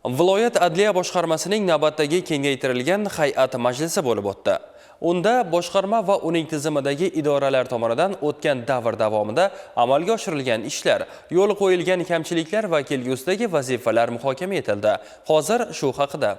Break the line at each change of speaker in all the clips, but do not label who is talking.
Viloyat adliya boshqarmasining navbatdagi kengaytirilgan hay'at majlisi bo'lib o'tdi. Unda boshqarma va uning tizimidagi idoralar tomonidan o'tgan davr davomida amalga oshirilgan ishlar, yo'l qo'yilgan kamchiliklar va kelgusidagi vazifalar muhokama etildi. Hozir shu haqida.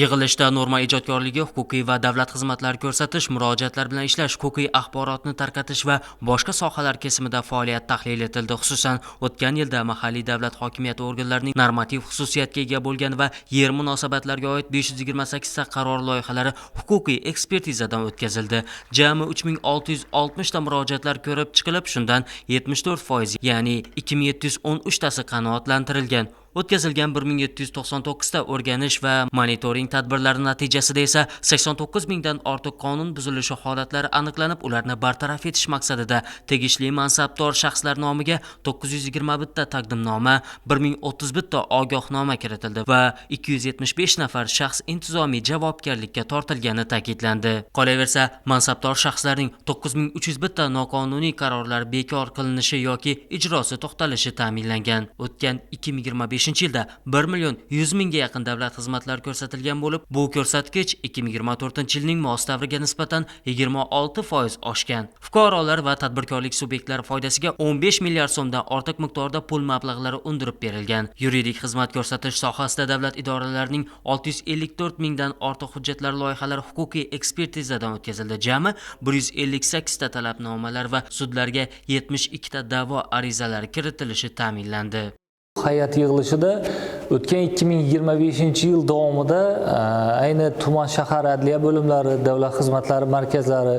Yig'ilishda norma ijodkorligi, huquqiy va davlat xizmatlari ko'rsatish, murojaatlar bilan ishlash, huquqiy axborotni tarqatish va boshqa sohalar kesimida faoliyat tahlil etildi. Xususan, o'tgan yilda mahalliy davlat hokimiyati organlarining normativ xususiyatga ega bo'lgan va yer munosabatlariga oid 528 ta qaror loyihalari huquqiy ekspertizadan o'tkazildi. Jami 3660 ta murojaatlar ko'rib chiqilib, shundan 74%, ya'ni 2713 tasi qanoatlantirilgan. O'tkazilgan 1799 ta o'rganish va monitoring tadbirlari natijasida esa 89 mingdan ortiq qonun buzilishi holatlari aniqlanib, ularni bartaraf etish maqsadida tegishli mansabdor shaxslar nomiga 921 ta taqdimnoma, 1031 ta ogohnoma kiritildi va 275 nafar shaxs intizomiy javobgarlikka tortilgani ta'kidlandi. Qolaversa, mansabdor shaxslarning 9301 ta noqonuniy qarorlari bekor qilinishi yoki ijrosi to'xtatilishi ta'minlangan. O'tgan 2025 yilda 1 million 100 mingga yaqin davlat xizmatlari ko'rsatilgan bo'lib, bu ko'rsatkich 2024 yilning mos davriga nisbatan 26% oshgan. Fuqarolar va tadbirkorlik subyektlari foydasiga 15 milliard so'mdan ortiq miqdorda pul mablag'lari undirib berilgan. Yuridik xizmat ko'rsatish sohasida davlat idoralarining 654 mingdan ortiq hujjatlar loyihalari huquqiy ekspertizadan o'tkazildi. Jami 158 ta talabnomalar va sudlarga 72 ta da'vo arizalari kiritilishi ta'minlandi.
Hay'at yig'ilishida o'tgan 2025 yil davomida ayni tuman, shahar adliya bo'limlari, davlat xizmatlari markazlari,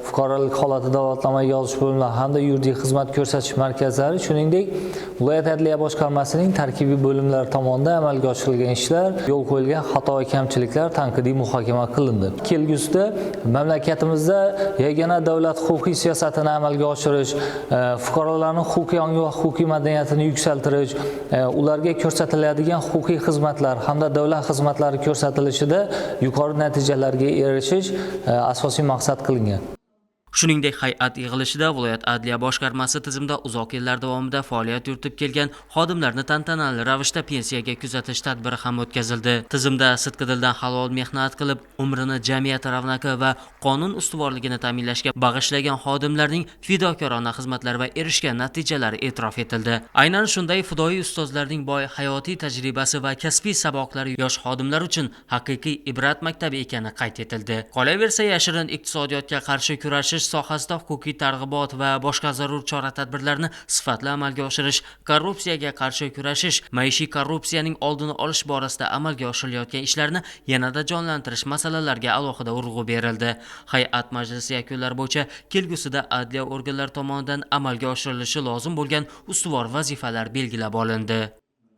fuqarolik holati dalolatnoma yozish bo'limlari hamda yuridik xizmat ko'rsatish markazlari, shuningdek, viloyat adliya boshqarmasining tarkibiy bo'limlari tomonidan amalga oshirilgan ishlar, yo'l qo'yilgan xato va kamchiliklar tanqidiy muhokama qilindi. Kelgusida mamlakatimizda yagona davlat huquqiy siyosatini amalga oshirish, fuqarolarning huquqiy ongi va huquqiy madaniyatini yuksaltirish, ularga ko'rsatiladigan huquqiy xizmatlar hamda davlat xizmatlari ko'rsatilishida yuqori natijalarga erishish asosiy maqsad qilingan.
Shuningdek, hay'at yig'ilishida viloyat adliya boshqarmasi tizimida uzoq yillar davomida faoliyat yuritib kelgan xodimlarni tantanali ravishda pensiyaga kuzatish tadbiri ham o'tkazildi. Tizimda sidqidildan halol mehnat qilib, umrini jamiyat ravnaqi va qonun ustuvorligini ta'minlashga bag'ishlagan xodimlarning fidokorona xizmatlari va erishgan natijalari e'tirof etildi. Aynan shunday fidoyi ustozlarning boy hayotiy tajribasi va kasbiy saboqlari yosh xodimlar uchun haqiqiy ibrat maktabi ekani qayd etildi. Qolaversa, yashirin iqtisodiyotga qarshi kurashish sohasida huquqiy targ'ibot va boshqa zarur chora-tadbirlarni sifatli amalga oshirish, korrupsiyaga qarshi kurashish, maishiy korrupsiyaning oldini olish borasida amalga oshirilayotgan ishlarni yanada jonlantirish masalalariga alohida urg'u berildi. Hay'at majlisi yakunlari bo'yicha kelgusida adliya organlari tomonidan amalga oshirilishi lozim bo'lgan ustuvor vazifalar belgilab olindi.